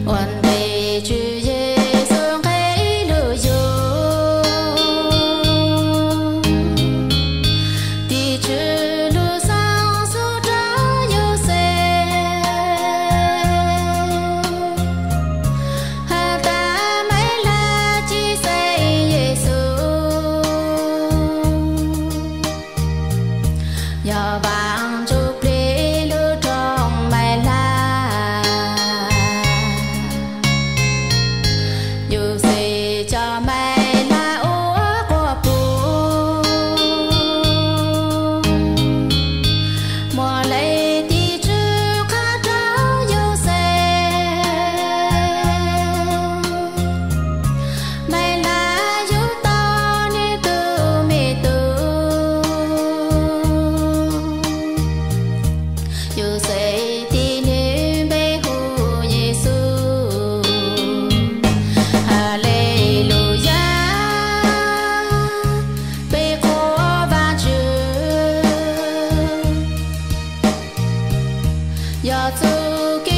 Ua ntej Tswv Yexus nqe lug yug, tim Tswv lub xaa xub rau Yauxej, has tas Maivlaj tsis xeeb Yexus. Yog Vaajtswv plig lug roog Maivlaj, Yauxej coj Maivlaj ua quas puj. Muaj leej tim Tswv qha rau Yauxej, Maivlaj yug tau nwg tug me tub. Yauxej tis nwg npe hu Yexus. Haleluyas, peb qhuas Vaajtswv, yog txuj kev